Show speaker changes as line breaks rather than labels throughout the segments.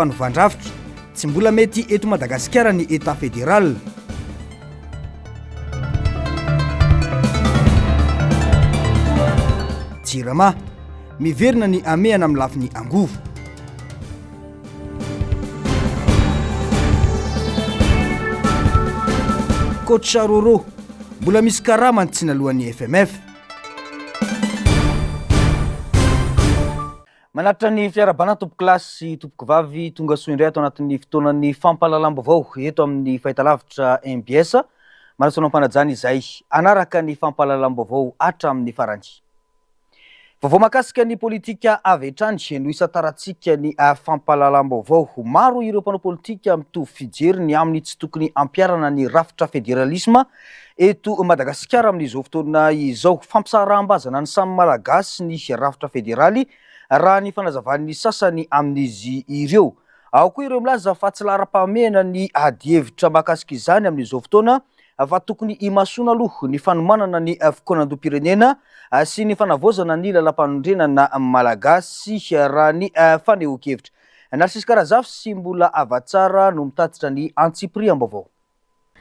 Fanovan-drafitra, Tsy mbola mety eto Madagasikara ny Etat Fédéral. Jirama, Miverina ny hamehana amin'ny lafiny angovo. Coach Roro, Mbola misy karama ny tsy naloan'ny FMF.
Manatitra ny fiarahabana tompokolahy sy tompokovavy tonga soa indray ato anatin'ny fotoanan'ny fampahalalam-baovao eto amin'ny fahitalavitra mbs. Manasa anao am-panajana izay hanaraka ny fampahalalam-baovao hatramin'ny farany. Vaovao mahakasika ny politika avy hatrany no isantarantsika ny fampahalalam-baovao. Maro ireo mpanao politika mitovy fijery ny amin'ny tsy tokony hampiharana ny rafitra federalisma Eto Madagasikara amin'izao fotoana izao, fampisaraham-bazana ny samy Malagasy ny rafitra federaly, raha ny fanazavan'ny sasany amin'izy ireo. Ao koa ireo milaza fa tsy laharam-pahamehana ny adihevitra mahakasika izany amin'izao fotoana fa tokony himasoana aloha ny fanomanana ny fikaonandoham-pirenena sy ny fanavaozana ny lalàmpanorenana malagasy, raha ny fanehoan-kevitra. Narcisque Razafy sy Mbola Havatsara no mitatitra ny antsipiriam-baovao.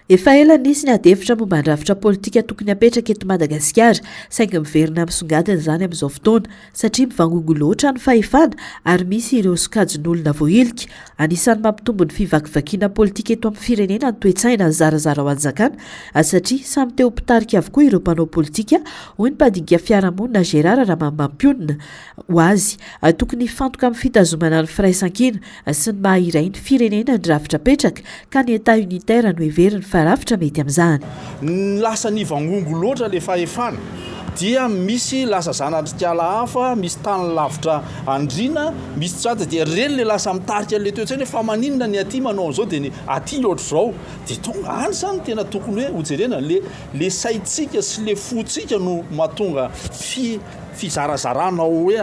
Efa ela nisy ny adihevitra momba ny rafitra politika tokony hapetraka eto Madagasikara, saingy miverina misongadina izany amin'izao fotoana, satria mivangongo loatra ny fahefana ary misy ireo sokajin'olona voahilika. Anisan'ny mampitombo ny fivakivakiana politika eto amin'ny firenena ny toe-tsaina zarazara ho anjakana, satria samy te ho mpitarika avokoa ireo mpanao politika, hoy ny mpandinika fiarahamonina Gérard Ramamimampionona. Ho azy, tokony hifantoka amin'ny fitazomana ny firaisankina sy ny maha iray ny firenena ny rafitra apetraka ka ny Etat unitaire no heveriny fa rafitra mety amin'izany.
Ny lasa nivangongo loatra le fahefana dia misy lasa zanak'ala hafa, misy tany lavitra andriana, misy tsy fantatra dia ireny le lasa mitarika an'le toe-tsaina hoe fa maninona ny aty manao an'izao dia ny aty ohatr'izao dia tonga any zany tena tokony hoe hojerena le le saintsika sy le fontsika no mahatonga fi fizarazarana ao hoe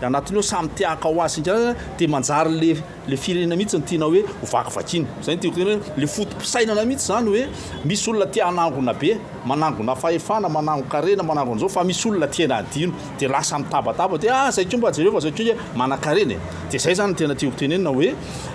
anatiny ao samy te haka ho azy sy ny karazany dia manjary le le firenena mihitsy no tiana hoe ho vakivakiana. Zay no tiako tenenina hoe le foto-pisainana mihitsy zany hoe misy olona te hanangona be, manangona fahefana, manangon-karena, manangona an'izao fa misy olona tena adino dia lasa mitabataba dia ah zay koa mba jereo fa zay koa nge manankarena e. Dia zay zany no tena tiako tenenina hoe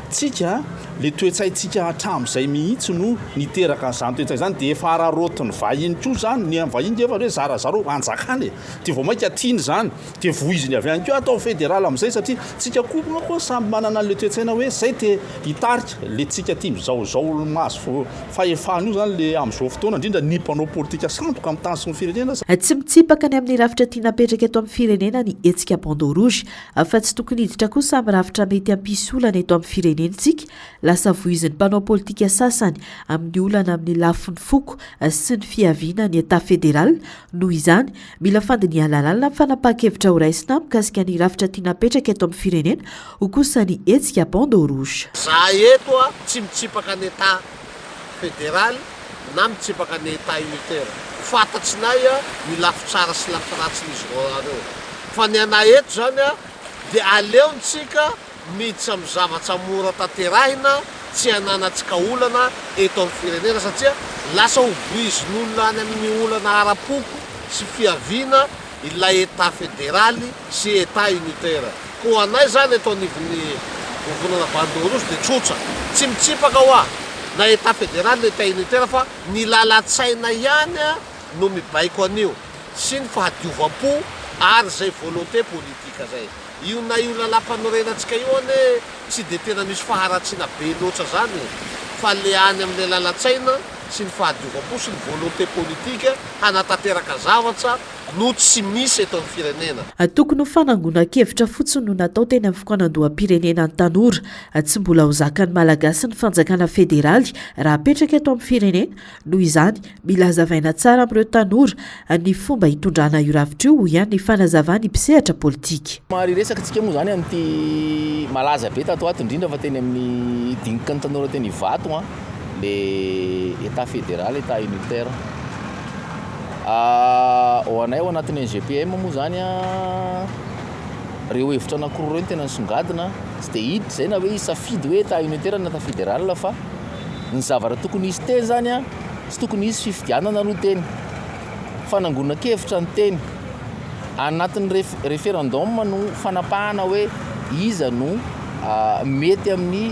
tsika le toe-tsaintsika hatramin'izay mihitsy no niteraka an'izany toe-tsaina izany dia efa araraotin'ny vahiny koa zany, ny vahiny nge efa hoe zarazarao hanjakana e. Dia vao mainka tiany izany, dia voiziny avy any koa atao federal amin'izay satria tsika koa manko samy manana an'ilay toe-tsaina hoe zay te hitarika, le tsika tia mizahozaho olo mahazo fahefana io zany le amin'izao fotoana indrindra ny mpanao politika sandoka amin'ny tany sy ny firenena.
Tsy mitsipaka ny amin'ny rafitra tiana apetraka eto amin'ny firenena ny hetsika bandeau rouge, fa tsy tokony hiditra kosa amin'ny rafitra mety hampisy olana eto amin'ny firenentsika. Lasa voizin'ny mpanao politika sasany amin'ny olana amin'ny lafiny foko sy ny fiaviana ny Etat federal Noho izany, mila fandinihana lalina ny fanapahan-kevitra horaisina mikasika ny rafitra tiana hapetraka eto amin'ny firenena, hoy kosa ny hetsika Bandeau Rouge.
Zahay eto a tsy mitsipaka ny Etat federaly na mitsipaka ny Etat unitaire. Fantatrinay a ny lafy tsara sy lafy ratsin'izy roa reo. Fa ny anay eto zany a dia aleontsika miditra amin'ny zavatra mora tanterahina tsy ananantsika olana eto amin'ny firenena satria lasa ho voizin'olona any amin'ny olana ara-poko sy fiaviana ilay Etat federaly sy Etat unitaire. Koa anay izany eto anivon'ny vovonana Bandeau Rouge dia tsotra, tsy mitsipaka hoa na Etat federaly na Etat unitaire fa ny lalan-tsaina ihany no mibaiko an'io sy ny fahadiovam-po ary izay volonté politique izay. Io na io lalam-panorenantsika io anie tsy dia tena misy faharatsiana be loatra zany e, fa le any amin'ilay lalan-tsaina sy ny fahadiovam-po sy ny volonté politique hanatanteraka zavatra no tsy misy eto amin'ny firenena.
Tokony ho fanangonan-kevitra fotsiny no natao teny amin'ny fikaonandoham-pirenena ny tanora. Tsy mbola ho zakan'ny Malagasy ny fanjakana federaly raha apetraka eto amin'ny firenena Noho izany, mila hazavaina tsara amin'ireo tanora ny fomba hitondrana io rafitra io, hoy ihany ny fanazavan'ny mpisehatra politika.
Somary hiresaka tsika moa zany amin'ity malaza be tato ato indrindra fa teny amin'ny diniky ny tanora teny Ivato an, le Etat fédéral, Etat unitaire. Ho anay ao anatin'ny NGPM moa zany an, reo hevitra anakiroa reo no tena nisongadina, tsy de hiditra zay na hoe hisafidy hoe Etat unitaire na Etat fédéral fa Ny zavatra tokony hisy teny zany an, tsy tokony hisy fifidianana aloha teny. Fanangonan-kevitra ny teny. Anatin'ny référendum no fanapahana hoe iza no mety amin'ny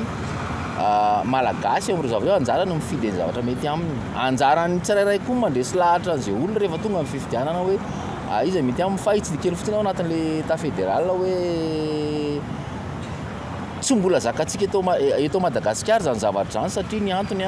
Malagasy amin'ireo zavatra ireo, anjarany no mifidy ny zavatra mety aminy. Anjaran'ny tsirairay koa mandresy lahatra an'izay olona rehefa tonga ny fifidianana hoe iza mety aminy fa tsy dia kely fotsiny ao anatin'ilay état fédéral hoe tsy mbola zakantsika eto eto Madagasikara izany zavatra izany satria ny antony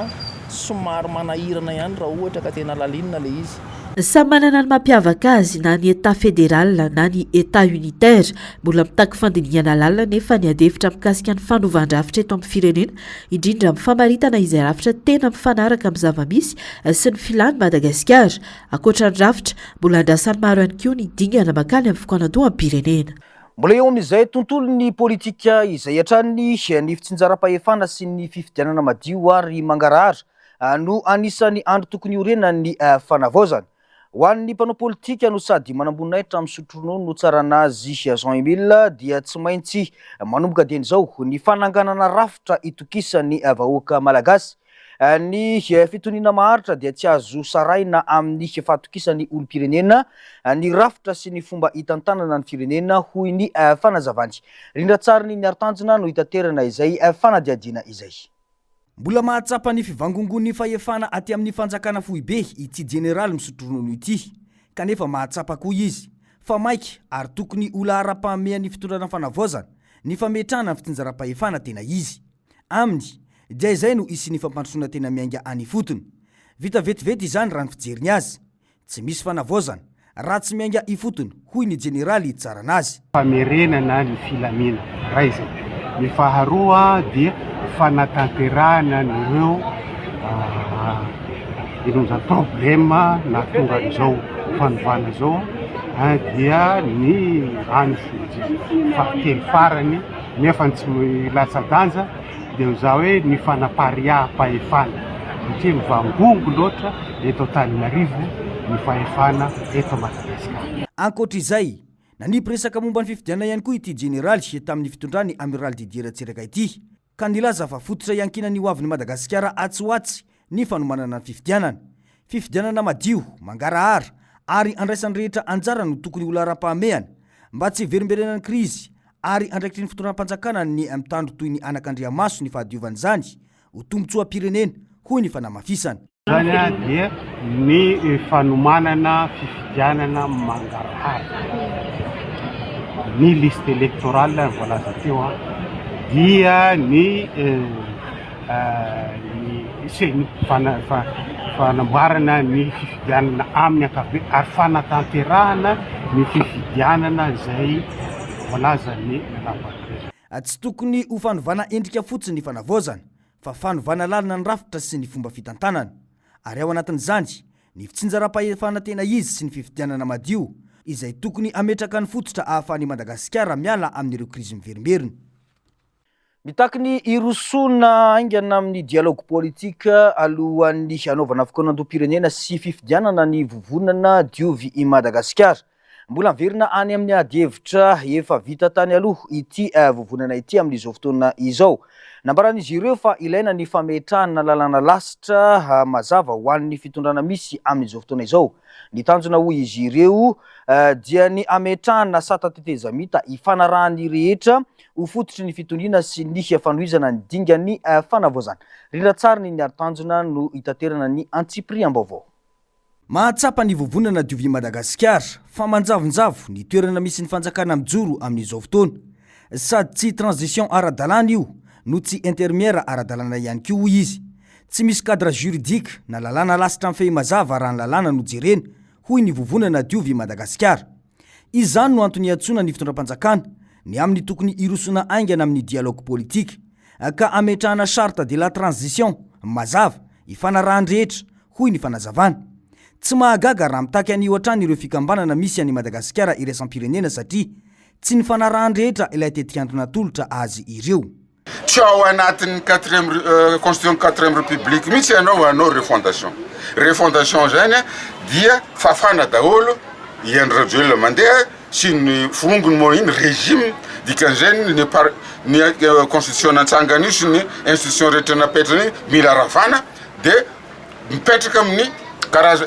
somary manahirana ihany raha ohatra ka tena lalinina ilay izy.
Samy manana ny mampiavaka azy na ny Etat fédéral na ny Etat unitaire. Mbola mitaky fandinihana lalina anefa ny adihevitra mikasika ny fanovan-drafitra eto amin'ny firenena, indrindra amin'ny famaritana izay rafitra tena mifanaraka amin'ny zava-misy sy ny filan'i Madagasikara. Ankoatra ny rafitra, mbola andrasan'ny maro ihany koa ny dingana mankany amin'ny fikaonandoham-pirenena.
Mbola eo amin'izay tontolon'ny politika izay hatrany ny fitsinjaram-pahefana sy ny fifidianana madio ary mangarahara no anisan'ny andry tokony hiorenan'ny fanavaozana. Ho an'ny mpanao politika no sady manamboninahitra misotro ronono no tsaranazy Jean Emile dia tsy maintsy manomboka dieny izao ny fananganana rafitra itokisan'ny vahoaka malagasy. Ny fitoniana maharitra dia tsy azo sarahina amin'ny fahatokisan'ny olom-pirenena ny rafitra sy ny fomba hitantanana ny firenena hoy ny fanazavany. Rindran-tsarin'i Niaritanjona no hitaterana izay fanadihadiana izay.
Mbola mahatsapa ny fivangongoan'ny fahefana aty amin'ny fanjakana foibe ity jeneraly misotro ronono ity, kanefa mahatsapa koa izy fa maika ary tokony ho laharam-pahamehan'ny fitondrana fanavaozana ny fametrahana ny fitsinjaram-pahefana tena izy. Aminy, dia izay no hisian'ny fampandrosoana tena miainga any ifotony. Vita vetivety izany raha ny fijeriny azy. Tsy misy fanavaozana raha tsy miainga ifotony, hoy ny jeneraly Tsaranazy.
Famerenana ny filamina, iray izay. Ny faharoa dia fanatanterahana an'ireo inona izany problème nahatonga an'izao fanovana izao dia ny rano fahatelo farany nefa tsy latsa-danja dia mizaha hoe ny fanapariaham-pahefana satria mivangongo loatra eto Antananarivo ny fahefana eto Madagasikara.
Ankoatra izay, nanipy resaka momba ny fifidianana ihany koa ity jeneraly tamin'ny fitondran'ny Amiraly Didier Ratsiraka ity, ka nilaza fa fototra iankinan'ny hoavin'i Madagasikara atsy ho atsy ny fanomanana ny fifidianana. Fifidianana madio, mangarahara ary andraisan'ny rehetra anjara no tokony ho laharam-pahamehana mba tsy hiverimberenan'ny krizy ary andraikitry ny fitondram-panjakana ny mitandro toy ny anakandriamaso ny fahadiovan'izany ho tombontsoam-pirenena, hoy ny fanamafisana.
Izany dia ny fanomanana fifidianana mangarahara. Ny liste électorale voalaza teo dia ny ny ceni fanamboarana ny fifidianana amin'ny ankapobeny ary fanatanterahana ny fifidianana izay voalazan'ny lalàmpanorenana.
Tsy tokony ho fanovana endrika fotsiny ny fanavaozana fa fanovana lalina ny rafitra sy ny fomba fitantanana ary ao anatin'izany ny fitsinjaram-pahefana tena izy sy ny fifidianana madio izay tokony hametraka ny fototra ahafahan'i Madagasikara miala amin'ireo krizy miverimberina.
Mitaky ny hirosoana haingana amin'ny dialogue politique alohan'ny hanaovana fikaonandoham-pirenena sy fifidianana ny vovonana Diovy i Madagasikara. Mbola miverina any amin'ny adihevitra efa vita tany aloha ity vovonana ity amin'izao fotoana izao. Nambaran'izy ireo fa ilaina ny fametrahana lalàna lasitra mazava ho an'ny fitondrana misy amin'izao fotoana izao. Ny tanjona hoy izy ireo dia ny hametrahana sata tetezamita ifanarahan'ny rehetra ho fototry ny fitoniana sy ny fanohizana ny dingan'ny fanavaozana. Rindran-tsary ny Niaro Tanjona no hitaterana ny antsipiriam-baovao.
Mahatsapa ny Vovonana Diovy Madagasikara fa manjavonjavo ny toerana misy ny fanjakana mijoro amin'izao fotoana. Sady tsy transition ara-dalàna io no tsy intermiaire ara-dalàna ihany koa, hoy izy. Tsy misy cadre juridique na lalàna lasitra mifehy mazava raha ny lalàna no jerena, hoy ny Vovonana Diovy Madagasikara. Izany no antony iantsoana ny fitondram-panjakana ny amin'ny tokony hirosoana haingana amin'ny dialogue politique ka hametrahana charte de la transition mazava ifanarahan'ny rehetra, hoy ny fanazavana. Tsy mahagaga raha mitaky an'io hatrany ireo fikambanana misy an'i Madagasikara iraisam-pirenena satria tsy nifanarahan'ny rehetra ilay tetikandro natolotra azy ireo.
Tsy ao anatin'ny quatrième constitution quatrième république mihitsy ianao hanao refondation. Refondation zany dia fafana daholo i Andry Rajoelina mandeha sy ny vongony moa iny régime dikan'izay ny par ny constitution natsangana io sy ny institution rehetra napetrany mila ravana de mipetraka amin'ny karaza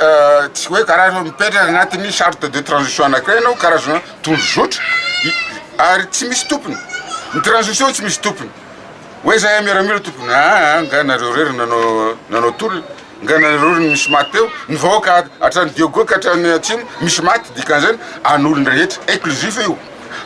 tsy hoe karaza mipetraka agnatin'ny charte de transition anankiray ianao karazana tondrozotra ary tsy misy tompony. Ny transition tsy misy tompony. Hoe zahay miaramila tompony, aa nga nareo rery nanao nanao tolona, nga nareo rery misy maty teo, ny vahoaka hatrany Diego ka hatrany atsimo misy maty, dikan'izany an'olona rehetra, inclusif io,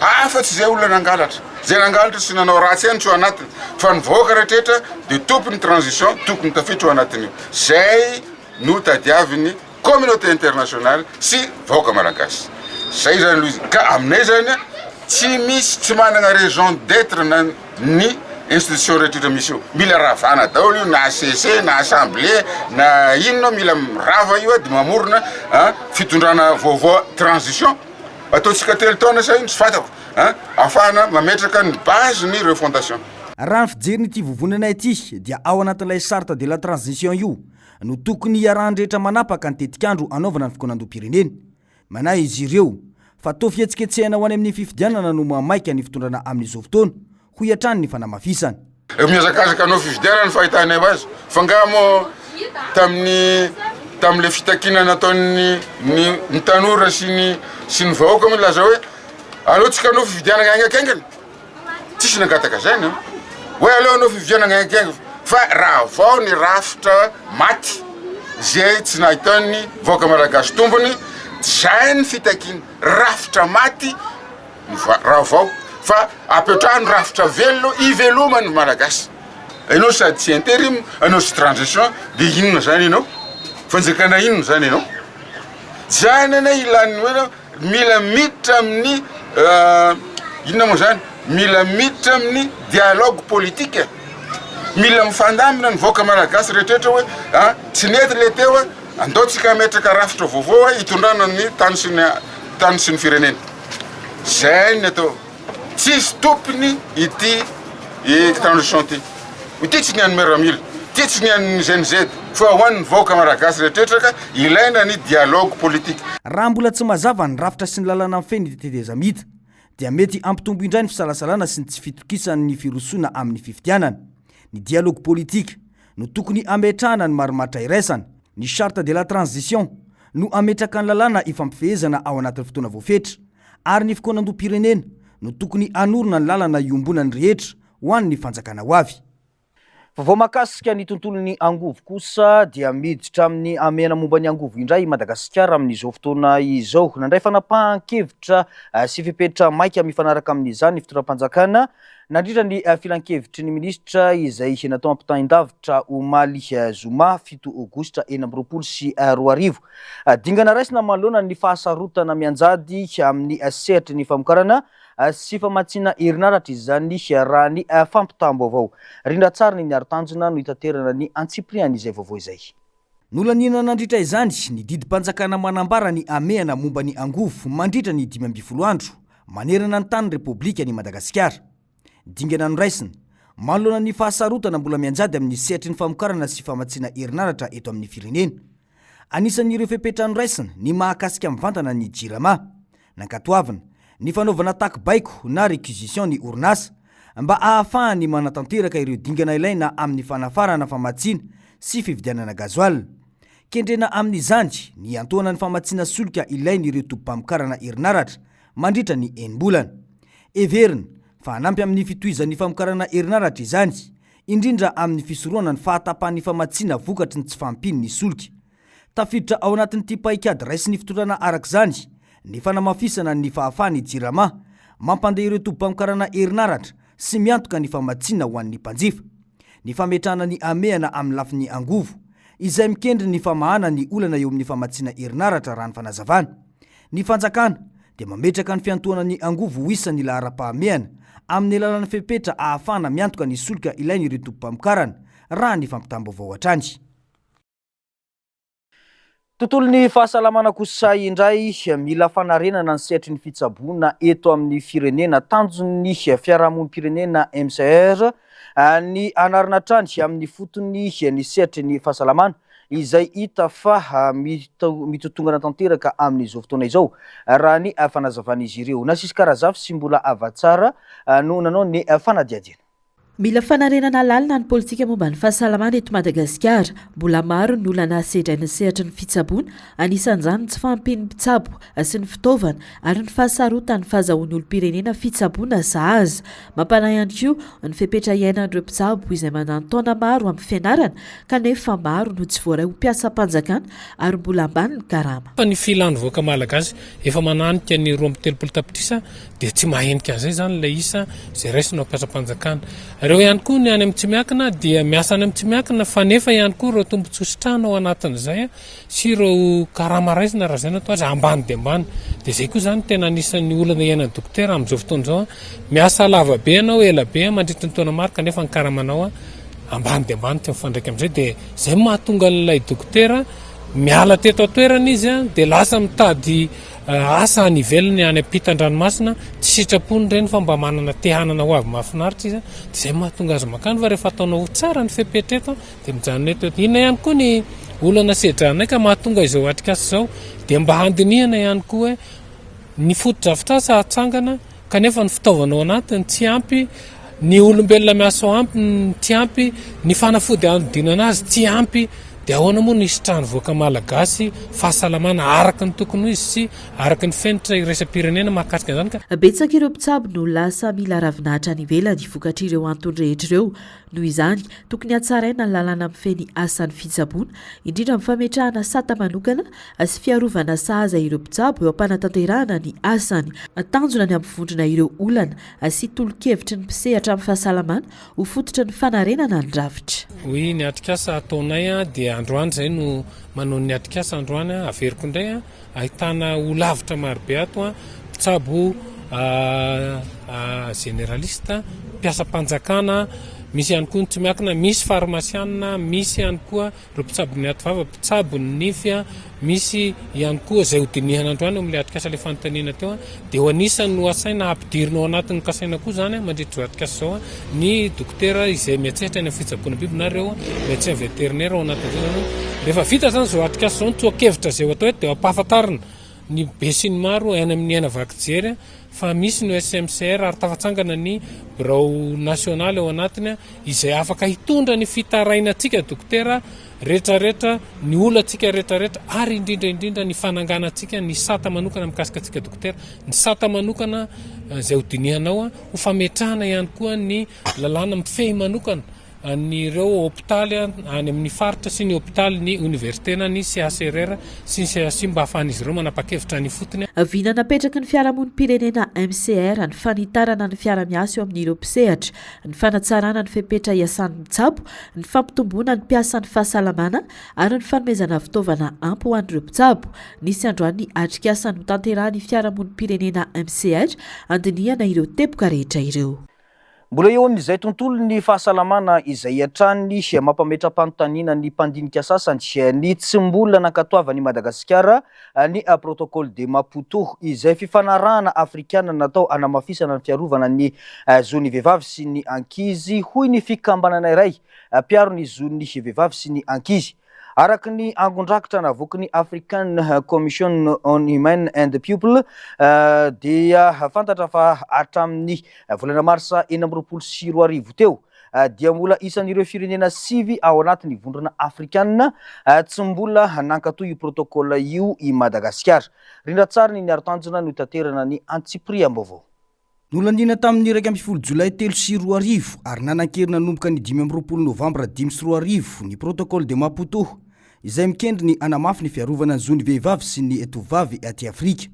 afa tsy zay olona nangalatra, zay nangalatra sy nanao ratsy ihany tsy ao anatiny, fa ny vahoaka rehetrarehetra de tompony transition, tokony tafiditra ao anatin'io, zay no tadiaviny communauté internationale sy vahoaka malagasy zay zany aloha izy ka aminay zany a tsy misy tsy managna raison d'etre na ny institution rehetra misy io mila ravana daholo io na HCC na assemblée na inona mila mirava io a de mamorona a fitondrana vaovao transition ataontsika telo taona sa ino tsy fantako a afahana mametraka ny base ny refondation.
Raha ny fijerin'ity vovonana ity dia ao anatin'ilay charte de la transition io no tokony hiarahan'ny rehetra manapaka ny tetikandro hanaovana ny fikaonandoham-pirenena. Manahy izy ireo fa toa fihetsiketsehana ho any amin'ny fifidianana no mahamaika ny fitondrana amin'izao fotoana, hoy hatrany ny fanamafisana.
Mihazakazaka hanao fifidianana ny fahitanay azy, fa nga moa tamin'ny tamin'ilay fitakiana nataon'ny ny ny tanora sy ny sy ny vahoaka moa nilaza hoe aleo tsika hanao fifidianana haingakaingana. Tsisy nangataka zany an! Hoe aleo hanao fifidianana haingainga fa raha vao ny rafitra maty zay tsy nahitan'ny vahoaka malagasy tombony, zay ny fitakiana, rafitra maty raha vao fa apetraho ny rafitra velona hiveloman'ny malagasy. Ianao sady tsy interim, ianao tsy transition de inona zany ianao? Fanjakana inona zany ianao? Zany anie ilan'ny hoe Mila miditra amin'ny inona moa zany? Mila miditra amin'ny dialogue politique. Mila mifandamina ny vahoaka malagasy rehetrarehetra hoe a tsy nety le teo a, andao tsika hametraka rafitra vaovao a hitondrana ny tany sy ny tany sy ny firenena. Zay ny atao. Tsisy tompony ity transition ity. Ity tsy ny an'ny miaramila, ity tsy ny an'ny Gen Z fa ho an'ny vahoaka malagasy rehetrarehetra ka ilaina ny dialogue politique.
Raha mbola tsy mazava ny rafitra sy ny lalana mifehy ny tetezamita dia mety hampitombo indray ny fisalasalana sy ny tsy fitokisany ny firosoana amin'ny fifidianana. Ny dialogue politique no tokony hametrahana ny marimaritra iraisana. Ny charte de la transition no hametraka ny lalàna ifampifehezana ao anatin'ny fotoana voafetra. ary ny fikaonandoham-pirenena no tokony hanorina ny lalana iombonan'ny rehetra ho an'ny fanjakana ho avy.
Vaovao mahakasika ny tontolon'ny angovo kosa dia miditra amin'ny hamehana momba ny angovo indray i Madagasikara amin'izao fotoana izao. Nandray fanapahan-kevitra sy fepetra maika mifanaraka amin'izany ny fitondram-panjakana nandritra ny filankevitry ny minisitra izay natao ampitain-davitra omaly zoma 7 aogositra 2026. Dingana raisina manoloana ny fahasarotana mianjady amin'ny sehatry ny famokarana sy famatsiana herinaratra izany raha ny fampitam-baovao. Rindra tsara ny niaro tanjona no hitaterana ny antsipirian'izay vaovao izay.
Nolaniana nandritra izany ny didim-panjakana manambara ny hamehana momba ny angovo mandritra ny 15 andro manerana ny tany Repoblikan'i Madagasikara. Dingana noraisina, manoloana ny fahasarotana mbola mianjady amin'ny sehatry ny famokarana sy famatsiana herinaratra eto amin'ny firenena. Anisan'ireo fepetra noraisina ny mahakasika mivantana ny Jirama. Nankatoavina ny fanaovana taky baiko na réquisition ny orinasa mba ahafahany manatanteraka ireo dingana ilaina amin'ny fanafarana famatsiana sy fividianana gasoil. Kendrena amin'izany ny hiantohana ny famatsiana solika ilain'ireo tobim-pamokarana herinaratra mandritra ny enim-bolana. Heverina fa hanampy amin'ny fitohizan'ny famokarana herinaratra izany, indrindra amin'ny fisorohana ny fahatapahan'ny famatsiana vokatry ny tsy fahampian'ny solika. Tafiditra ao anatin'ity paikady raisin'ny fitondrana araka izany ny fanamafisana ny fahafahan'ny Jirama mampandeha ireo tobim-pamokarana herinaratra sy miantoka ny famatsiana ho an'ny mpanjifa. Ny fametrahana ny hamehana amin'ny lafiny angovo, izay mikendry ny famahana ny olana eo amin'ny famatsiana herinaratra raha ny fanazavana. Ny fanjakana dia mametraka ny fiantohana ny angovo ho isan'ny laharam-pahamehana amin'ny alalan'ny fepetra ahafahana miantoka ny solika ilain'ireo tobim-pamokarana, raha ny fampitam-baovao hatrany.
Tontolon'ny fahasalamana kosa indray, mila fanarenana ny sehatry ny fitsaboana eto amin'ny firenena. Tanjon'ny fiarahamonim-pirenena MCR ny hanarina hatrany amin'ny fotony ny sehatry ny fahasalamana izay hita fa mitotongana tanteraka amin'izao fotoana izao, raha ny fanazavan'izy ireo. Nasisy Karazafy sy Mbola Havatsara no nanao ny fanadihadiana.
Mila fanarenana lalina ny politika momba ny fahasalamana eto Madagasikara. Mbola maro ny olana sedrain'ny sehatry ny fitsaboana, anisan'izany ny tsy fahampian'ny mpitsabo sy ny fitaovana ary ny fahasarotan'ny fahazahoan'ny olom-pirenena fitsaboana sahaza. Mampanahy ihany koa ny fepetra iainan'ireo mpitsabo izay mandany taona maro amin'ny fianarana kanefa maro no tsy voaray ho mpiasam-panjakana ary mbola ambany ny karama.
Fa ny filan'ny vahoaka malagasy efa mananika ny 32 tapitrisa dia tsy mahenika an'izay izany ilay isa izay raisina ho mpiasam-panjakana. Ireo ihany koa ny any amin'ny tsy miankina dia miasa any amin'ny tsy miankina fa nefa ihany koa ireo tombontsoa sitrahana ao anatin'izay sy ireo karama raisina raha izay no atao azy ambany dia ambany. Dia izay koa izany tena anisan'ny olana iainan'ny dokotera amin'izao fotoana izao. Miasa lava be ianao, ela be mandritry ny taona maro kanefa ny karamanao ambany dia ambany tsy mifandraika amin'izay dia izay no mahatonga an'ilay dokotera miala teto an-toerana izy dia lasa mitady Asa any ivelany any ampitan-dranomasina, tsy sitrapony ireny fa mba manana te hanana ho avy mahafinaritra izy, dia izay mahatonga azy mankany fa rehefa ataonao ho tsara ny fepetra eto dia mijanona eto eto. Inona ihany koa ny olana sedranay ka mahatonga izao atrikasa izao dia mba handinihana ihany koa hoe ny fotodrafitrasa hatsangana kanefa ny fitaovana ao anatiny tsy ampy, ny olombelona miasa ao ampy tsy ampy, ny fanafody hanodinana azy tsy ampy, dia ahoana moa no hisitrahan'ny vahoaka malagasy fahasalamana araka ny tokony ho izy sy araka ny fenitra iraisam-pirenena mahakasika an'izany ka.
Betsaka ireo mpitsabo no lasa mila ravinahitra any ivelany vokatr'ireo antony rehetra ireo. Noho izany, tokony hatsaraina ny lalàna mifehy ny asan'ny fitsaboana, indrindra amin'ny fametrahana sata manokana sy fiarovana sahaza ireo mpitsabo eo am-panatanterahana ny asany. Tanjona ny hampivondrona ireo olana sy tolo-kevitry ny mpisehatra amin'ny fahasalamana ho fototry ny fanarenana ny rafitra.
Hoy ny atrikasa ataonay dia androany izay no manao ny atrikasa androany, averiko indray, ahitana holavitra marobe ato, mpitsabo généraliste, mpiasam-panjakana, misy ihany koa ny tsy miankina, misy farmasianina, misy ihany koa Ireo mpitsabo ny aty vava, mpitsabo ny nify, misy ihany koa izay hodinihana androany eo amin'ilay atrikasa ilay fanontaniana teo dia ho anisan'ny ho asaina hampidirina ao anatin'ny kasaina koa izany mandritra izao atrikasa izao ny dokotera izay miantsehatra any amin'ny fitsaboana biby na ireo médecin vétérinaire ao anatin'izay izany. Rehefa vita izany izao atrikasa izao ny tsoa-kevitra izay ho atao eto dia hampahafantarina ny besinimaro any amin'ny aina vaky jery fa misy ny SMCR ary tafatsangana ny birao nasionaly ao anatiny izay afaka hitondra ny fitarainantsika dokotera retraretra, ny olantsika retraretra ary indrindra indrindra ny fananganantsika ny sata manokana mikasika antsika dokotera, ny sata manokana izay ho dinihanao ho fametrahana ihany koa ny lalàna mifehy manokana an'ireo hopitaly any amin'ny faritra sy ny hopitalin'ny oniversite na ny CHRR sy ny CHU mba hahafahan'izy ireo manapa-kevitra any ifotony.
Vina napetraky ny fiarahamonim-pirenena MCR ny fanitarana ny fiara-miasa eo amin'ireo mpisehatra, ny fanatsarana ny fepetra iasan'ny mpitsabo, ny fampitomboana ny mpiasan'ny fahasalamana ary ny fanomezana fitaovana ampy ho an'ireo mpitsabo. Nisy androany ny atrikasa notanterahin'ny fiarahamonim-pirenena MCR handinihana ireo teboka rehetra ireo.
Mbola eo amin'izay tontolon'ny fahasalamana izay hatrany mampametra-panontaniana ny mpandinika sasany ny tsy mbola nankatoavan'i Madagasikara ny Protocole de Maputo izay fifanarahana afrikana natao hanamafisana ny fiarovana ny zon'ny vehivavy sy ny ankizy, hoy ny fikambanana iray mpiaro ny zon'ny vehivavy sy ny ankizy. Araka ny angon-drakitra navoaky ny African Commission on Women and People dia fantatra fa hatramin'ny volana marsa 2026 teo dia mbola isan'ireo firenena sivy ao anatin'ny vondrona afrikana tsy mbola nankatoa io protocole io i Madagasikara. Rindran-tsary ny niaro tanjona notaterana ny antsipiriam-baovao.
Nolaniana tamin'ny 11 jolay 2003 ary nanan-kery nanomboka ny 25 novambra 2005 ny Protocole de Maputo, izay mikendry ny hanamafy ny fiarovana ny zon'ny vehivavy sy ny tovovavy aty Afrika.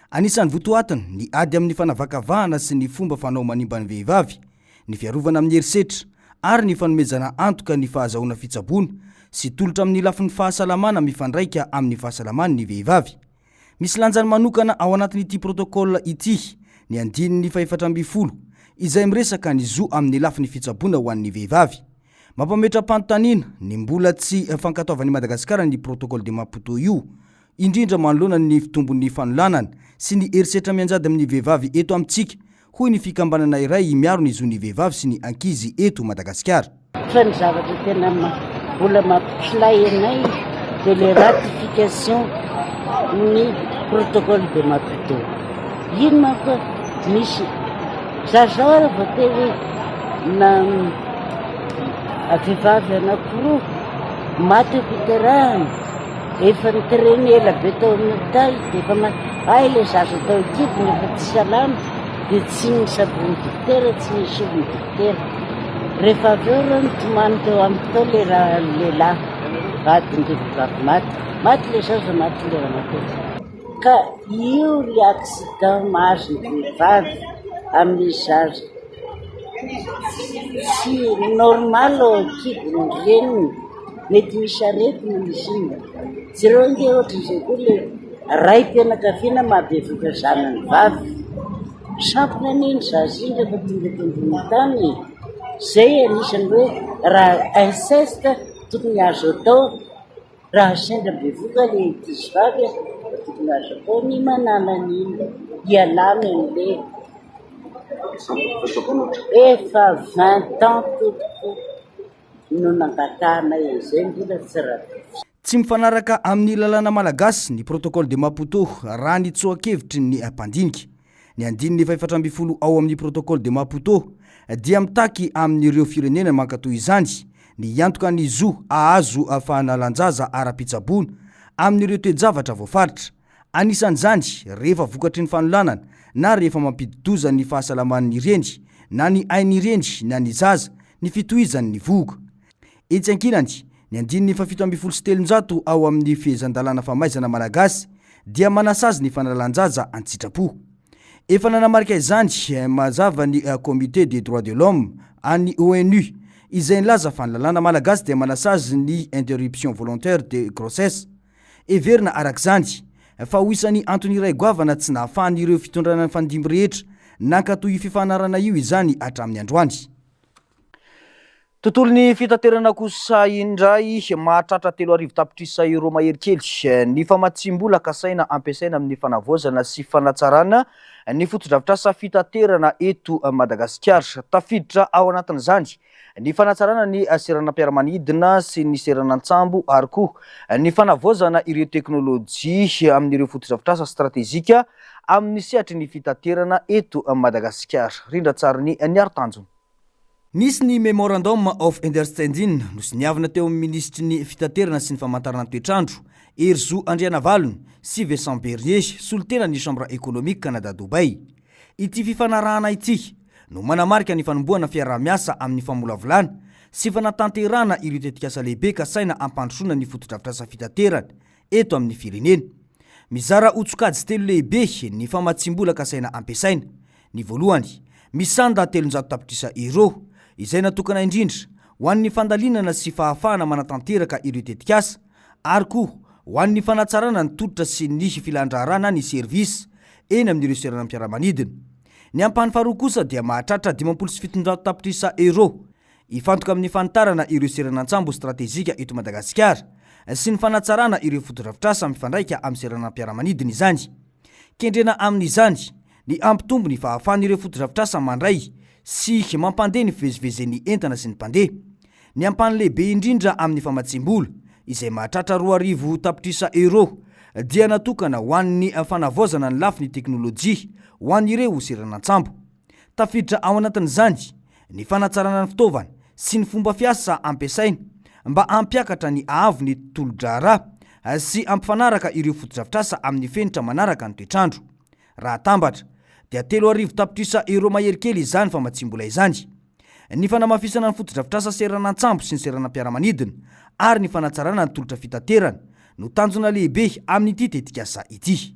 Anisan'ny votoatiny ny ady amin'ny fanavakavahana sy ny fomba fanao manimba ny vehivavy, ny fiarovana amin'ny herisetra ary ny fanomezana antoka ny fahazahoana fitsaboana sy tolotra amin'ny lafiny fahasalamana mifandraika amin'ny fahasalaman'ny vehivavy. Misy lanjany manokana ao anatin'ity protocole ity ny andininy fahefatra ambin'ny folo izay miresaka ny zo amin'ny lafiny fitsaboana ho an'ny vehivavy. Mampametra-panontaniana ny mbola tsy fankatoavan'i Madagasikara ny protocole de Maputo io, indrindra manoloana ny fitombon'ny fanolanana sy ny herisetra mianjady amin'ny vehivavy eto amintsika hoy ny fikambanana iray miaro ny zon'ny vehivavy sy ny ankizy eto Madagasikara.
Fa ny zavatra tena mbola mampitsilay anay dia le ratification ny protocole de Maputo. Iny manko misy, za zao ary voatery hoe. na vehivavy anankiroa maty am-piterahana, efa ni-trainer ela be tao amin'ny hopitaly dia efa maty, hay ilay zaza tao an-kibony efa tsy salama dia tsy nosaboin'ny dokotera, tsy nesorin'ny dokotera. Rehefa avy eo ireo nitomany teo amiko teo ilay lehilahy vadin'ilay vehivavy maty, maty ilay zaza, maty ilay ramatoa. Ka io le accident mahazo ny vehivavy amin'ny zaza tsy normal ao an-kibon'ny reniny, mety misy aretina misy inona. Jereo ange ohatran'izay koa le raim-pianakaviana mahabevoka zanany vavy, sampona anie iny zaza iny rehefa tonga eto ambonin'ny tany e! Zay anisan'ny hoe raha inceste tokony azo atao. Raha sendra bevoka le ankizy vavy a, dia tokony azo atao ny manala an'iny, hialana an'le Efa 20 ans tompoko no nangatahanay an'izay mbola tsy ratifié.
Tsy mifanaraka amin'ny lalàna malagasy ny Protocole de Maputo raha ny tsoa-kevitry ny mpandinika. Ny andininy fahefatra ambin'ny folo ao amin'ny Protocole de Maputo dia mitaky amin'ireo firenena mankatò izany ny hiantoka ny zo hahazo fahanalan-jaza ara-pitsaboana amin'ireo toe-javatra voafaritra, anisan'izany rehefa vokatry ny fanolanana na rehefa mampidi-doza ny fahasalaman'ny reny na ny ain'ny reny na ny zaza ny fitohizan'ny vohoka. Etsy ankilany, ny andininy faha-317 ao amin'ny Fehezan-dalàna famaizana malagasy dia manasazy ny fanalan-jaza an-tsitrapo. Efa nanamarika izany mazava ny Comité des droits de l'homme an'ny ONU, izay nilaza fa ny lalàna malagasy dia manasazy ny interruption volontaire de grossesse. Heverina araka izany fa ho isan'ny antony iray goavana tsy nahafahan'ireo fitondrana nifandimby rehetra nankatò io fifanarahana io izany hatramin'ny androany.
Tontolon'ny fitaterana kosa indray, mahatratra 3000 tapitrisa euro mahery kely ny famatsiam-bola kasaina ampiasaina amin'ny fanavaozana sy fanatsarana ny fotodrafitrasa fitaterana eto Madagasikara. Tafiditra ao anatin'izany ny fanatsarana ny seranam-piaramanidina sy ny seranan-tsambo ary koa ny fanavaozana ireo teknolojia amin'ireo fotodrafitrasa stratejika amin'ny sehatry ny fitaterana eto Madagasikara. Rindran-tsarin'i Niaro Tanjona.
Nisy ny Memorandum of Understanding nosoniavina teo amin'ny minisitry ny Fitaterana sy ny famantarana ny toetr'andro, Herizo Andrianavalona, sy Vincent Bernier, solontenan'ny Chambre économique Canada-Dubaï. Ity fifanarahana ity no manamarika ny fanombohana fiaraha-miasa amin'ny famolavolana sy fanatanterahana ireo tetikasa lehibe kasaina hampandrosoana ny fotodrafitrasa fitaterana eto amin'ny firenena. Mizara ho tsokajy telo lehibe ny famatsiam-bola kasaina ampiasaina. Ny voalohany, misanda 300 tapitrisa euros, izay natokana indrindra ho an'ny fandalinana sy fahafahana manatanteraka ireo tetikasa, ary koa ho an'ny fanatsarana ny tolotra sy ny filan-draharaha na ny service eny amin'ireo seranam-piaramanidina. Ny ampahany faharoa kosa dia mahatratra 750 tapitrisa euros, hifantoka amin'ny fanitarana ireo seranan-tsambo stratejika eto Madagasikara sy ny fanatsarana ireo fotodrafitrasa mifandraika amin'ny seranam-piaramanidina izany. Kendrena amin'izany ny hampitombo ny fahafahan'ireo fotodrafitrasa mandray sy mampandeha ny fivezivezen'ny entana sy ny mpandeha. Ny ampahany lehibe indrindra amin'ny famatsiam-bola, izay mahatratra 2000 tapitrisa euros, dia natokana ho an'ny fanavaozana ny lafiny teknolojia ho an'ireo seranan-tsambo. Tafiditra ao anatin'izany ny fanatsarana ny fitaovana sy ny fomba fiasa ampiasaina mba hampiakatra ny haavon'ny tolo-draharaha sy hampifanaraka ireo fotodrafitrasa amin'ny fenitra manaraka ny toetr'andro. Raha atambatra, dia 3000 tapitrisa euro mahery kely izany famatsiam-bola izany. Ny fanamafisana ny fotodrafitrasa seranan-tsambo sy ny seranam-piaramanidina ary ny fanatsarana ny tolotra fitaterana no tanjona lehibe amin'ity tetikasa ity.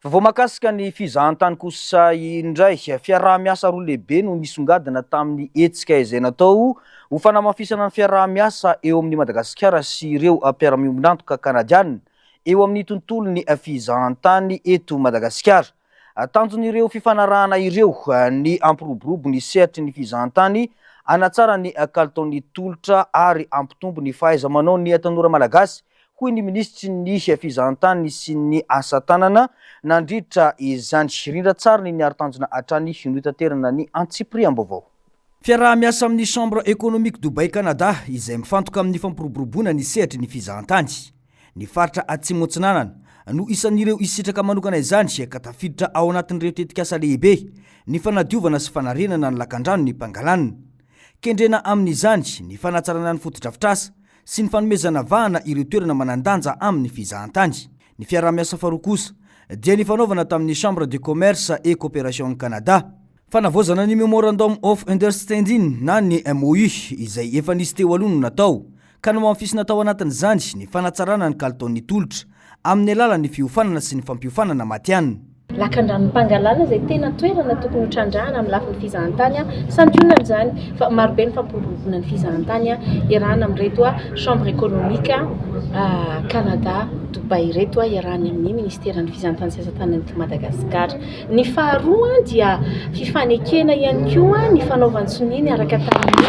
Vaovao mahakasika ny fizahantany kosa indray. Fiaraha-miasa roa lehibe no nisongadina tamin'ny hetsika izay natao ho fanamafisana ny fiaraha-miasa eo amin'i Madagasikara sy ireo mpiara-miombon'antoka kanadiana eo amin'ny tontolon'ny fizahantany eto Madagasikara. Tanjon'ireo fifanarahana ireo ny hampiroborobo ny sehatry ny fizahantany, hanatsara ny kalitaon'ny tolotra ary hampitombo ny fahaiza-manaon'ny tanora malagasy hoy ny minisitry ny fizahantany sy ny asa tanana nandritra izany. Rindran-tsary ny niaro tanjona hatrany notaterana ny antsipiriam-baovao.
Fiaraha-miasa amin'ny Chambre Economique Dubaï Canada izay mifantoka amin'ny fampiroboroboana ny sehatry ny fizahantany. Ny faritra Atsimo Atsinanana no isan'ireo hisitraka manokana izany ka tafiditra ao anatin'ireo tetikasa lehibe. ny fanadiovana sy fanarenana ny lakandranon'i Pangalana. Kendrena amin'izany ny fanatsarana ny fotodrafitrasa sy ny fanomezana vahana ireo toerana manan-danja amin'ny fizahantany. Ny fiaraha-miasa faharoa kosa dia ny fanaovana tamin'ny Chambre de Commerce et Coopération Canada. Fanavaozana ny Memorandum of Understanding na ny MOU izay efa nisy teo aloha no natao, ka nohamafisina tao anatin'izany ny fanatsarana ny kalitaon'ny tolotra amin'ny alalan'ny fiofanana sy ny fampiofanana matihanina.
Lakandranon'i Pangalana izay tena toerana tokony ho trandrahana amin'ny lafiny fizahantany, santionany izany fa marobe ny fampiroboroboana ny fizahantany iarahana amin'ireto Chambre économique Canada Dubaï ireto iarahany amin'ny Ministeran'ny fizahantany sy asa tanana eto Madagasikara. Ny faharoa dia fifanekena ihany koa ny fanaovan-tsonia niaraka tamin'ny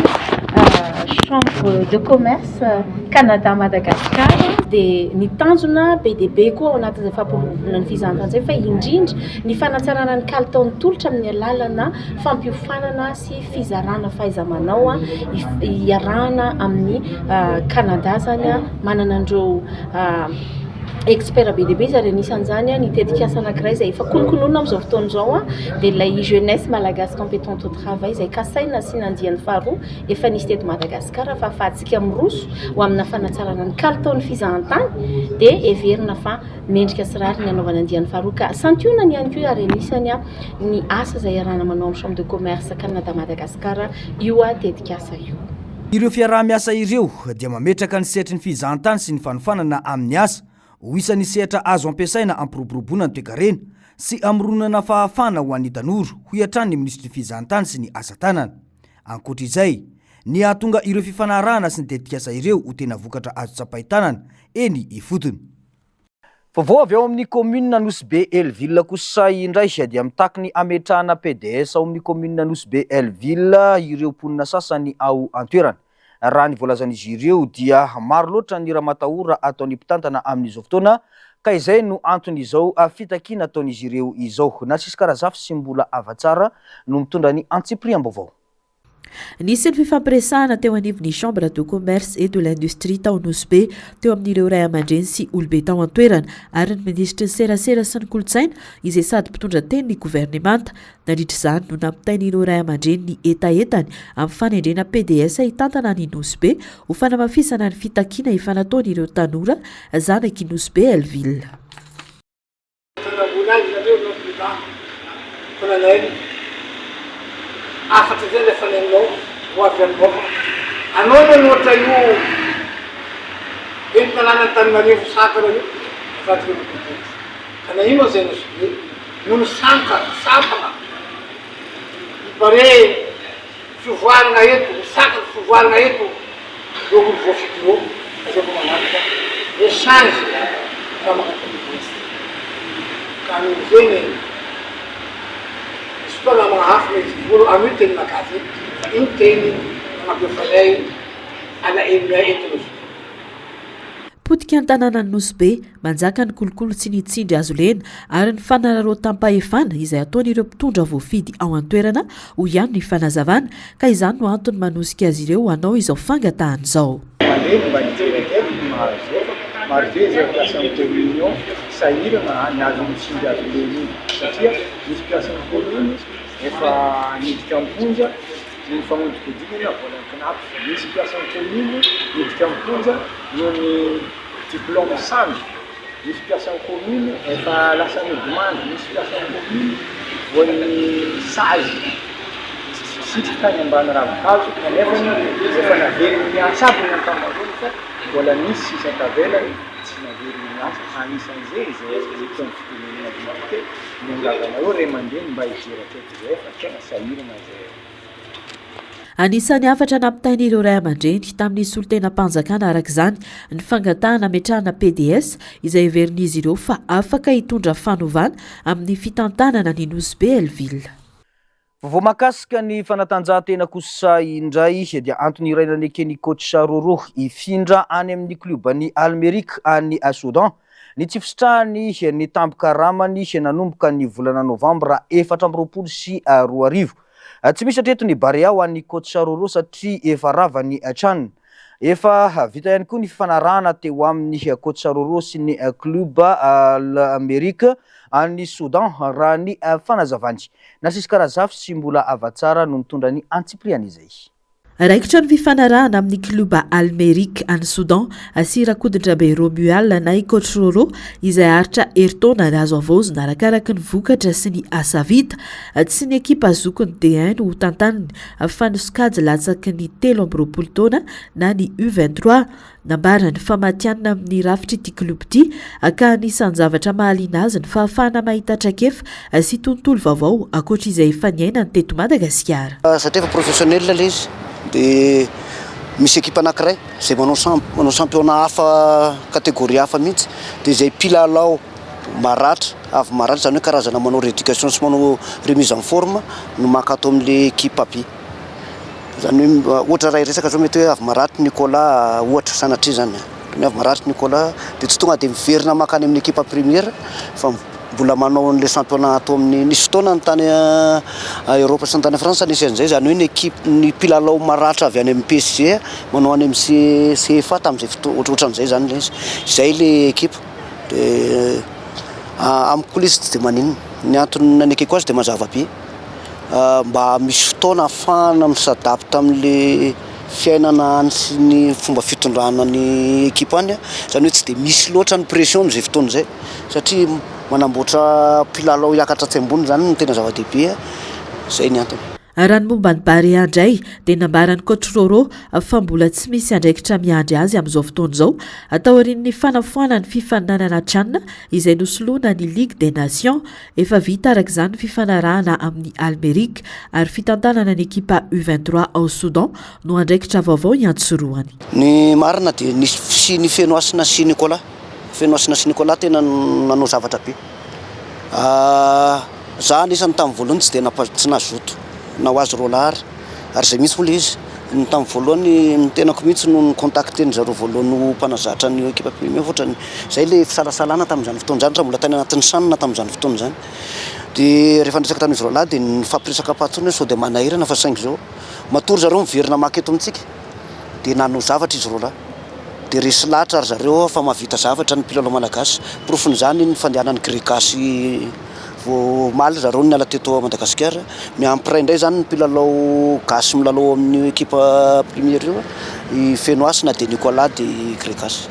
Chambre de commerce Canada Madagascar dia ny tanjona be dia be koa ao anatin'izay fampiroboroboana ny fizahantany izay fa indrindra ny fanatsarana ny kalitaon'ny tolotra amin'ny alalana fampiofanana sy fizarana fahaiza-manao iarahana amin'ny Canada izany manana an'ireo Expert be dia be izy ary anisan'izany ny tetikasa anankiray izay efa kononkononina amin'izao fotoana izao dia ilay jeunesse malagasy compétente au travail izay kasaina asiana andiany faharoa efa nisy teto Madagasikara fa ahafahantsika miroso ho amina fanatsarana ny kalitaon'ny fizahantany dia heverina fa mendrika sy rariny hanaovana andiany faharoa ka santionany ihany koa ary anisany ny asa izay iarahana manao amin'ny chambre de commerce Canada Madagascar io tetikasa io.
Ireo fiaraha-miasa ireo dia mametraka ny sehatry ny fizahantany sy ny fanofanana amin'ny asa ho isan'ny sehatra azo ampiasaina hampiroboroboana ny toekarena sy hamoronana fahafahana ho an'ny tanora, hoy hatrany ny minisitry ny fizahantany sy ny asa tanana. Ankoatra izay, ny hahatonga ireo fifanarahana sy ny tetikasa ireo ho tena vokatra azo tsapain-tanana eny ifotony.
Vaovao avy ao amin'ny kaominina Anosibe Hell-Ville kosa indray dia mitaky ny hametrahana PDS ao amin'ny kaominina Anosibe Hell-Ville ireo mponina sasany ao an-toerana. Raha ny voalazan'izy ireo dia maro loatra ny ramatahora ataon'ny mpitantana amin'izao fotoana ka izay no anton'izao fitakiana ataon'izy ireo izao. Narcisque Razafy sy Mbola Havatsara no mitondra ny antsipiriam-baovao.
Nisy ny fifampiresahana teo anivon'ny Chambre de commerce et de l'industrie tao Nosy Be, teo amin'ireo raiamandreny sy olobe tao an-toerana ary ny minisitry ny serasera sy ny kolontsaina izay sady mpitondra teny ny governemanta. Nandritra izany no nampitain'ireo raiamandreny ny hetahetany amin'ny fanendrena PDS hitantana an'i Nosy Be ho fanamafisana ny fitakiana efa nataon'ireo tanora zanak'i Nosy Be Hell-Ville.
Tena mbola aiza nareo no président colonel hafatra zay alefany aminao ho avy aminao fa anao nanoratra io ben'ny tanàna Antananarivo sakana io avadika ho president ka na ino zay nosy be noho ny sanka sampana i pare Fivoarana eto, misakana fivoarana eto ireo olo voafidy ireo fa zay vao manaraka echange fa mankatò ny ka noho zegny misy fotoana magnahafina izy vono anio teninakahy zay fa iny teny nagnabefanay alahelonay eto nosy.
Potika ny tanànan'i Nosy Be, manjaka ny kolikoly sy ny tsindry hazo lena ary ny fanararaotam-pahefana izay ataon'ireo mpitondra voafidy ao an-toerana, hoy ihany ny fanazavana, ka izany no antony manosika azy ireo hanao izao fangatahana izao.
Mandeha ny mba nijery akaiky ny mahazo izao fa marobe izay mpiasan'ny commune ao sahirana ny azon'ny tsindry hazo lena iny satria misy mpiasan'ny commune efa niditra am-ponja Noho ny fagnodikodinana volan'ny Cnaps, nisy mpiasan'ny commune niditra am-ponja noho ny diplôme sandoka, nisy mpiasan'ny commune efa lasa nodimandry, nisy mpiasan'ny commune voan'ny sazy sitrika tany ambany ravin-kazo kanefa efa naveriny niasa aby ny ankamaroany fa mbola misy sisa tavela tsy naveriny niasa, anisan'izay izay eto amin'ny fitenenana député, miangavy anareo ray aman-dreny mba hijery akaiky izay fa tena sahirana izay.
Anisan'ny hafatra nampitain'ireo ray aman-dreny tamin'ny solontenam-panjakana araka izany ny fangatahana hametrahana PDS izay heverin'izy ireo fa afaka hitondra fanovana amin'ny fitantanana ny Nosy Be Hell-Ville.
Vaovao mahakasika ny fanatanjahantena kosa indray dia antony iray naneken'i Coach Roro hifindra any amin'ny klioban'ny Al Merrikh any Soudan ny tsy fisitrahany ny tambin-karamany nanomboka ny volana novambra 2024. Tsy misy hatreto ny Barea ho an'ny coach Roro satria efa rava ny Chan. Efa vita ihany koa ny fifanarahana teo amin'ny coach Roro sy ny club Al Merrikh. any Soudan, raha ny fanazavany. Nasisika Razafy sy Mbola Havatsara no nitondra ny antsipiriany izay.
Raikitra ny fifanarahana amin'ny klioba Al Merrikh any Soudan sy Rakotondrabe Romuald na i Coach Rôrô izay haharitra herintaona ary azo havaozina arakaraky ny vokatra sy ny asa vita. Tsy ny ekipa zokiny D1 no hotantaniny fa ny sokajy latsaky ny 23 taona na ny U 23. Nambarany fa matihanina amin'ny rafitr'ity klioba ity ka anisan'ny zavatra mahaliana azy ny fahafahana mahita traikefa sy tontolo vaovao ankoatra izay efa niainany teto Madagasikara.
Satria efa professionnel ilay izy dia misy ekipa anankiray izay manao manao championnat hafa catégorie hafa mihitsy dia izay mpilalao maratra avy maratra izany hoe karazana manao rééducation sy manao remise en forme no maka ato amin'ilay ekipa be. Izany hoe ohatra raha hiresaka zao mety hoe avy marary Nicolas ohatra sanatria izany an, hoe avy marary Nicolas dia tsy tonga dia miverina mankany amin'ny ekipa première fa mbola manao an'ilay championnat ato amin'ny, nisy fotoana ny tany Europe sy ny tany France nisy an'izay, izany hoe ny ekipa ny mpilalao maratra avy any amin'ny PSG manao any amin'ny CFA tamin'izay fotoana, ohatrohatran'izay izany ilay izy, izay ilay ekipa dia amiko ilay izy tsy dia maninona, ny antony nanekeko azy dia mazava be. Mba misy fotoana ahafahana mi s'adapte amin'le fiainana any sy ny fomba fitondrana ny ekipa any, izany hoe tsy dia misy loatra ny pression amin'izay fotoana izay satria manamboatra mpilalao hiakatra atsy ambony izany no tena zava-dehibe, izay ny antony.
Raha ny momba ny Barea indray dia nambaran'i Coach Rôrô fa mbola tsy misy andraikitra miandry azy amin'izao fotoana izao taorian'ny fanafoanany fifaninanana Chan izay nosoloana ny Ligue des Nations. Efa vita araka izany ny fifanarahana amin'ny Al Merrikh ary fitantanana ny ekipa U 23 ao Soudan no andraikitra vaovao iantsorohany.
Ny marina dia nisy fisian'i Fenohasina sy Nicolas. Fenohasina sy Nicolas tena nanao zavatra be. Za anisany tamin'ny voalohany tsy dia nampa- tsy nazoto na ho azy roalahy ary. Ary izay mihitsy moa ilay izy. Ny tamin'ny voalohany ny tenako mihitsy no ni-contacter-ny zareo voalohany ho mpanazatra an'io ekipa premier fa ohatran'ny izay ilay fisalasalana tamin'izany fotoana izany raha mbola tany anatin'ny CHAN tamin'izany fotoana izany. Dia rehefa niresaka tamin'izy roalahy dia nifampiresaka am-pahatsorana hoe sao dia manahirana fa saingy izao matoa ry zareo miverina maka eto amintsika dia nanao zavatra izy roalahy. Dia resy lahatra ry zareo fa mahavita zavatra ny mpilalao malagasy. Porofon'izany ny fandehanan'ny Gregasy Vao omaly ry zareo no niala teto Madagasikara. Miampy iray indray izany ny mpilalao gasy milalao amin'io ekipa Premier io, i Fenohasina dia Nicolas dia i Gregas.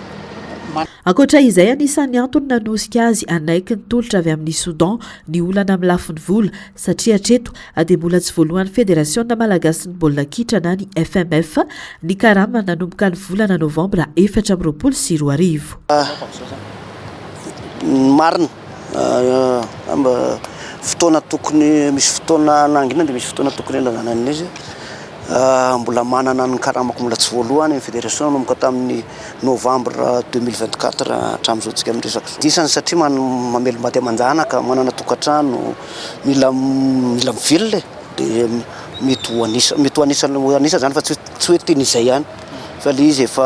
Ankoatra izay, anisan'ny antony nanosika azy hanaiky ny tolotra avy amin'i Soudan ny olana amin'ny lafiny vola, satria hatreto dia mbola tsy voalohan'ny Federasiona malagasin'ny baolina kitra na ny FMF ny karama nanomboka ny volana novambra 2024.
Ny marina, Angamba fotoana tokony, misy fotoana nangina dia misy fotoana tokony hilazana an'izy. Mbola manana ny karamako mbola tsy voaloa any amin'ny federation nanomboka tamin'ny novembre 2024 hatramin'izao tsika miresaka izao. Isany satria mamelom-bady aman-janaka, manana tokantrano, mila mila mivelona e, dia mety ho an'isa mety ho an'isa ho an'isa izany fa tsy tsy hoe tena izay ihany. Fa le izy efa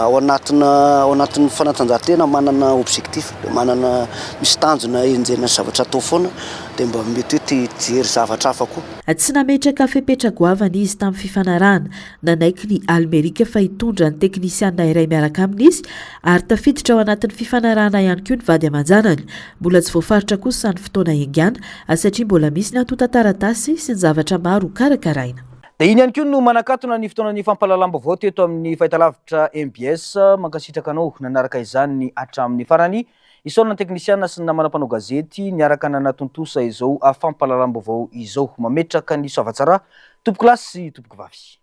ao anatina ao anatin'ny fanatanjahantena manana objectif, manana misy tanjona enjehina sy zavatra atao foana dia mba mety hoe te hijery zavatra hafa koa.
Tsy nametraka fepetra goavana izy tamin'ny fifanarahana. Nanaiky ny Almerika fa hitondra ny teknisiana iray miaraka aminy izy ary tafiditra ao anatin'ny fifanarahana ihany koa ny vady aman-janany. Mbola tsy voafaritra kosa ny fotoana hiaingàna satria mbola misy ny antontan-taratasy sy ny zavatra maro hokarakaraina.
Dia iny ihany koa no manakatona ny fotoanan'ny fampahalalam-baovao teto amin'ny fahitalavitra mbs. Mankasitraka anao nanaraka izany hatramin'ny farany. Isaorana ny teknisiana sy ny namana mpanao gazety niaraka nanatontosa izao fampahalalam-baovao izao. Mametraka ny soavatsara tompokolahy sy tompokovavy.